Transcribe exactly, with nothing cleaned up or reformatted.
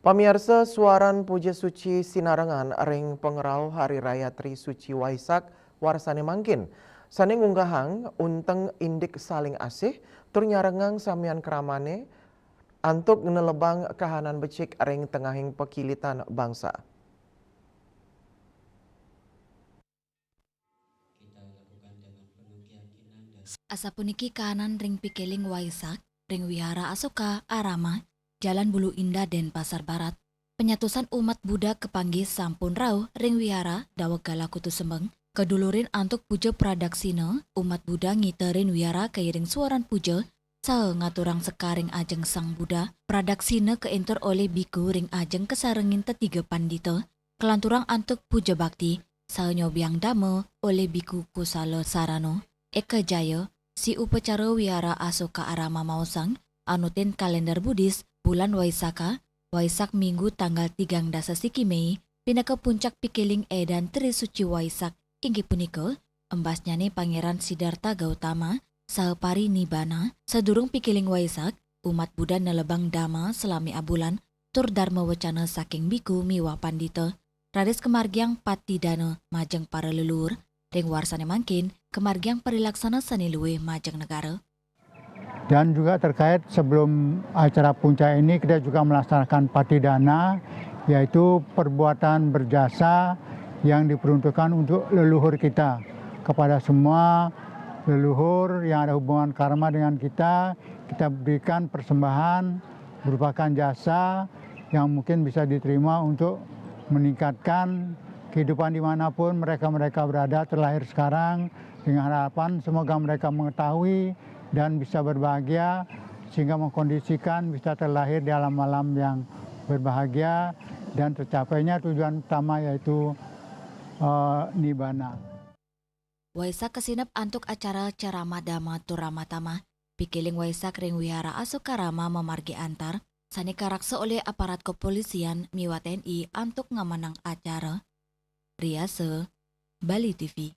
Pamiarsa, suaran puja suci sinarengan ring pangrauh Hari Raya Tri Suci Waisak warsane mangkin, sane ngunggahang unteng indik saling asih tur nyarengang samian kramane antuk nelebang kahanan becik ring tengahing pakilitan bangsa. Asapuniki kahanan ring pikeling Waisak ring Wihara Asoka Arama, Jalan Bulu Indah, Denpasar Barat. Penyatusan umat Buddha kapanggih sampun rauh ring Wihara daweg galah kutu sembeng. Kadulurin antuk puja pradaksina, umat Buddha ngiterin Wihara kairing suaran puja saha ngaturang sekar ring ajeng Sang Buddha. Pradaksina kaentur olih biku ring ajeng kasarengin tetiga pandita, kalanturang antuk puja bakti saha nyobiang dama olih biku Kusala Sarana. Eka Jaya, si upacara Wihara Asoka Arama maosang, anutin kalender Buddhis, bulan Waisakha, Waisak Minggu tanggal tigang dasa siki Mei, pinaka puncak pikeling edan Tri Suci Waisak, inggih punika, embasnyane Pangeran Siddhartha Gautama saha parinibbana. Sadurung pikeling Waisak, umat Buddha nelebang dama salami abulan tur darma wacana saking biku miwah pandita. Raris kamargiang patidana majeng para leluhur, ring warsane mangkin kamargiang parilaksana sane luih majeng negara. Dan juga terkait, sebelum acara puncak ini, kita juga melaksanakan patidana, yaitu perbuatan berjasa yang diperuntukkan untuk leluhur kita. Kepada semua leluhur yang ada hubungan karma dengan kita, kita berikan persembahan berupakan jasa yang mungkin bisa diterima untuk meningkatkan kehidupan dimanapun mereka-mereka berada, terlahir sekarang, dengan harapan semoga mereka mengetahui dan bisa berbahagia, sehingga mengkondisikan bisa terlahir di alam-alam yang berbahagia dan tercapainya tujuan utama, yaitu, eh, nibbana. Waisak kasineb antuk acara ceramah dama tur ramah tamah. Pikeling Waisak ring Wihara Asokarama mamargi antar, sane karaksa olih aparat kepolisian miwah T N I antuk ngamenang acara. Riasa, Bali T V.